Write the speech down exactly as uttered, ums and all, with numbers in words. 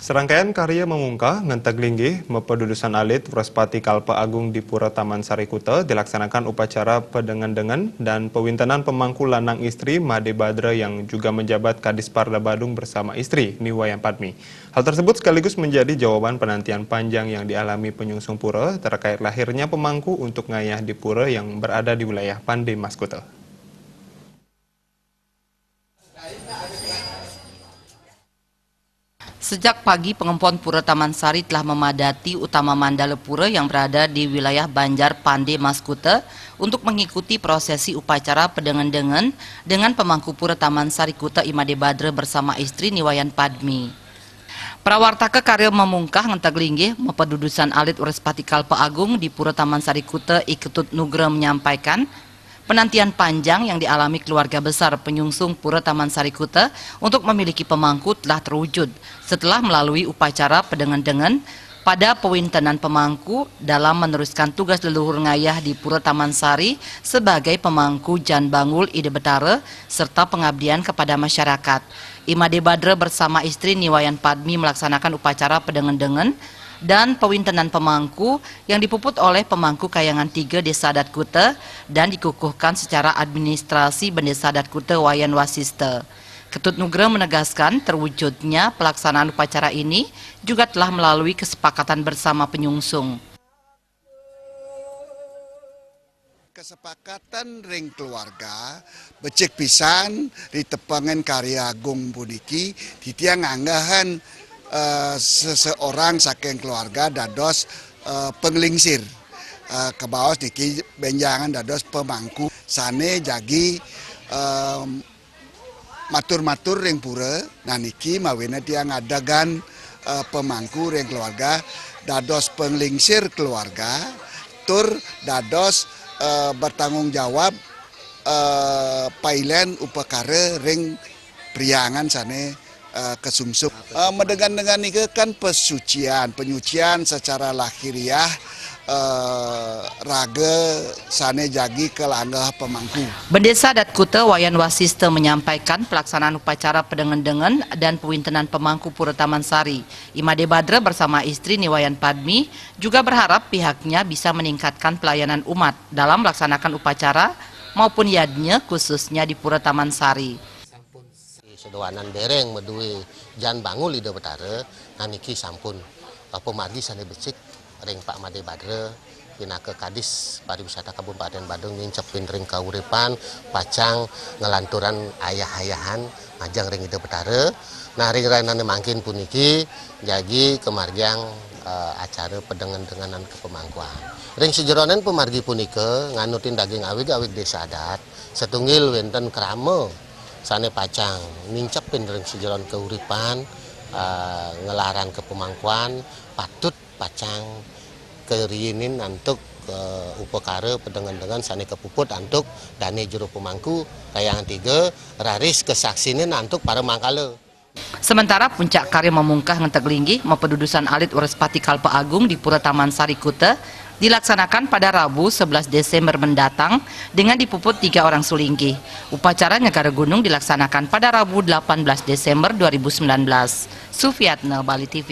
Serangkaian karya mamungkah ngenteg linggih mapadudusan alit Wrespati Kalpa Agung di Pura Taman Sari Kuta dilaksanakan upacara padengen-dengenan dan pawintenan pamangku lanang istri Made Badra yang juga menjabat Kadis Parda Badung bersama istri Ni Wayan Padmi. Hal tersebut sekaligus menjadi jawaban penantian panjang yang dialami penyungsung pura terkait lahirnya pamangku untuk ngayah di pura yang berada di wilayah Pande Mas Kuta. Sejak pagi, pengempon Pura Taman Sari telah memadati utama mandala pura yang berada di wilayah Banjar Pande Mas Kuta untuk mengikuti prosesi upacara padengen-dengenan dengan pamangku Pura Taman Sari Kuta I Made Badra bersama istri Ni Wayan Padmi. Prawartaka karya mamungkah ngenteg linggih mapadudusan alit Wrespati Kalpa Agung di Pura Taman Sari Kuta I Ketut Nugra menyampaikan, penantian panjang yang dialami keluarga besar penyungsung Pura Taman Sari Kuta untuk memiliki pamangku telah terwujud setelah melalui upacara padengen-dengenan pada pawintenan pamangku dalam meneruskan tugas leluhur ngayah di Pura Taman Sari sebagai pamangku Jan Bangul Ida Betara serta pengabdian kepada masyarakat. I Made Badra bersama istri Ni Wayan Padmi melaksanakan upacara padengen-dengenan dan pawintenan pamangku yang dipuput oleh pamangku Kayangan Tiga Desa Adat Kuta dan dikukuhkan secara administrasi Bendesa Adat Kuta Wayan Wasista. Ketut Nugra menegaskan, terwujudnya pelaksanaan upacara ini juga telah melalui kesepakatan bersama penyungsung. Kesepakatan ring keluarga becik pisan, ri tepengan karya agung puniki, titiang nganggahan eh, seseorang saking keluarga dados eh, penglingsir. Eh, kabaos niki benjangan dados pamangku sane jagi eh, matur-matur ring pura. Nah, niki mawinan tiang ngadegan eh, pamangku ring keluarga dados penglingsir keluarga tur dados eh, bertanggung jawab eh, pailen upakara ring priangan sane eh, kasungsung. Eh, madengen-dengenan nika kan pesucian, penyucian secara lahiriah eh, raga sane jagi kalanggah pamangku. Bendesa Adat Kuta Wayan Wasista menyampaikan, pelaksanaan upacara padengen-dengenan dan pawintenan pamangku Pura Taman Sari, I Made Badra bersama istri Ni Wayan Padmi, juga berharap pihaknya bisa meningkatkan pelayanan umat dalam melaksanakan upacara maupun yadnya, khususnya di Pura Taman Sari. Seduanan dereng madue Jan Bangul Ida Betara, nah niki sampun eh, pamargi sane becik ring Pak Made Badra pinaka Kadis Pariwisata Kabupaten Badung, nincapin ring kauripan, pacang nglanturang ayah-ayahan majeng ring Ida Betara. Nah, ring rahinane mangkin puniki jagi kamargiang eh, acara padengen-dengenan kapamangkuan. Ring sajeroning pamargi punika nganutin daging awig-awig desa adat, satunggil wenten krama sane pacang nincapin ring sajeroning kauripan, eh, nglarang kapamangkuan, patut pacang kariinin antuk eh, upakara padengen-dengenan sane kapuput antuk dane jero pamangku, Kayangan Tiga, raris kasaksinin antuk para mangkala. Sementara puncak karya mamungkah ngenteg linggih mapadudusan alit Wrespati Kalpa Agung di Pura Taman Sari Kuta dilaksanakan pada Rabu sebelas Desember mendatang dengan dipuput tiga orang sulinggih. Upacara Nyegara Gunung dilaksanakan pada Rabu delapan belas Desember dua ribu sembilan belas. Sufiatna, Bali T V.